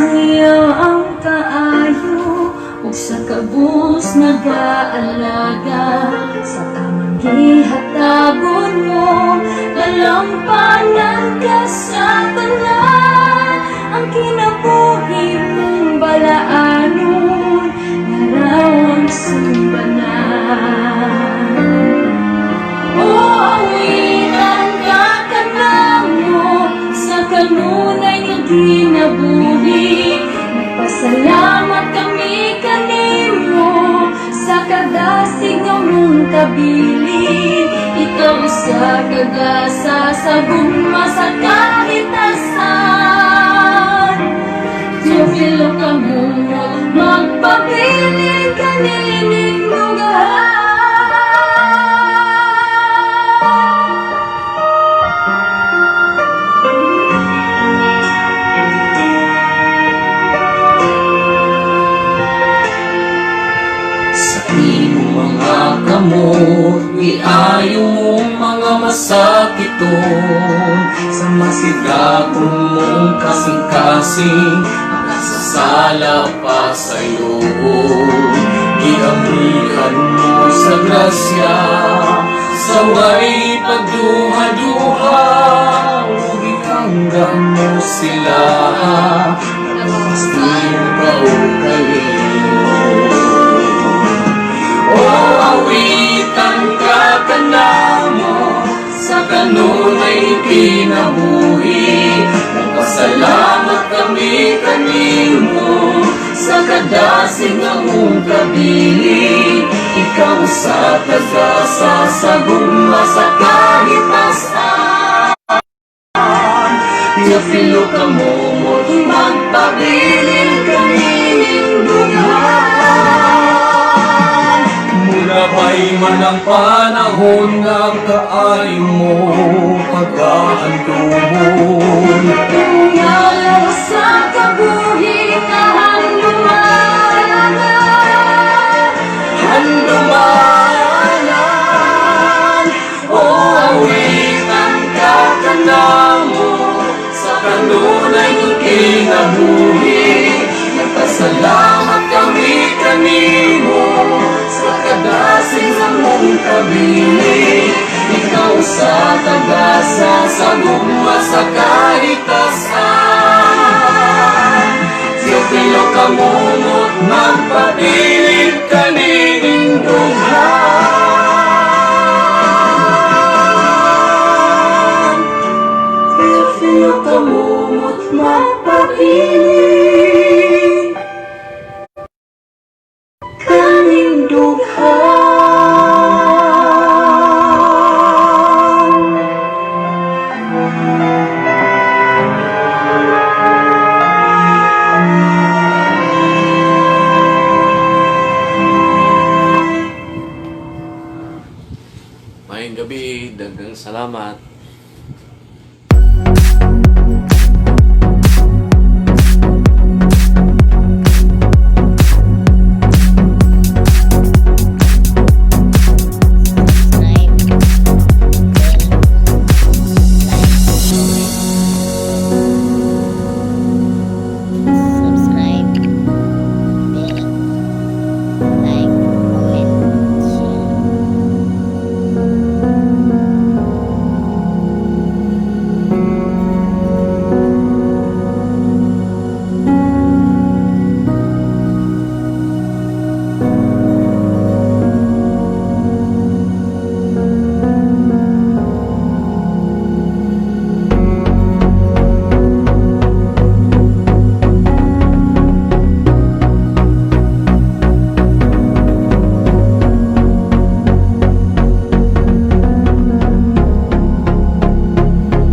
Sangyaw ang kaayo ug sa kabus nagaalaga sa tamang gihatagon mo, kalampanan ka sa tanan. Ang kinabuhi mong balaanon nga raw ang sumbanan. O awitan ka kanamo sa kanunay nga kinabuhi. Nagpasalamat kami kanimo sa kadasig nga mong kabilin. Ikaw sa kagasa sa gugma sa kahitasan. Teofilo kamumot, magpabilin kanining dughan. Sa imong mga kamot, giayo mo mga masakiton. Sa masigaton mong kasing-kasing, makasasala pa sa'yo. Giamihan mo sa grasya, sa way pagduha-duha, ug gihangga mo sila, nagawas nimo kaugalingon. O awitan ka kanamo sa kanunay kinabuhi. Nagpasalamat kami kanimo sa kadasig nga mong kabilin. Ikaw sa tagasa sa gugma sa kahitasan. Teofilo kamumot, magpabilin kanining dughan. Mulabay man ang panahon nga kaayo mo pagahandumon. Ngalaw sa kabuhi nga handumanan. Handumanan, o awitan ka kanamo sa kanunay kinabuhi. Nagpasalamat kami kanimo sa kadasig sa mong kabilin. Ikaw sa tagasa sa gugma sa kahitasan. Teofilo kamumot, magpabilin kanining dughan. Teofilo kamumot, magpabilin kaning dughan. Maayong gabi, daghang salamat.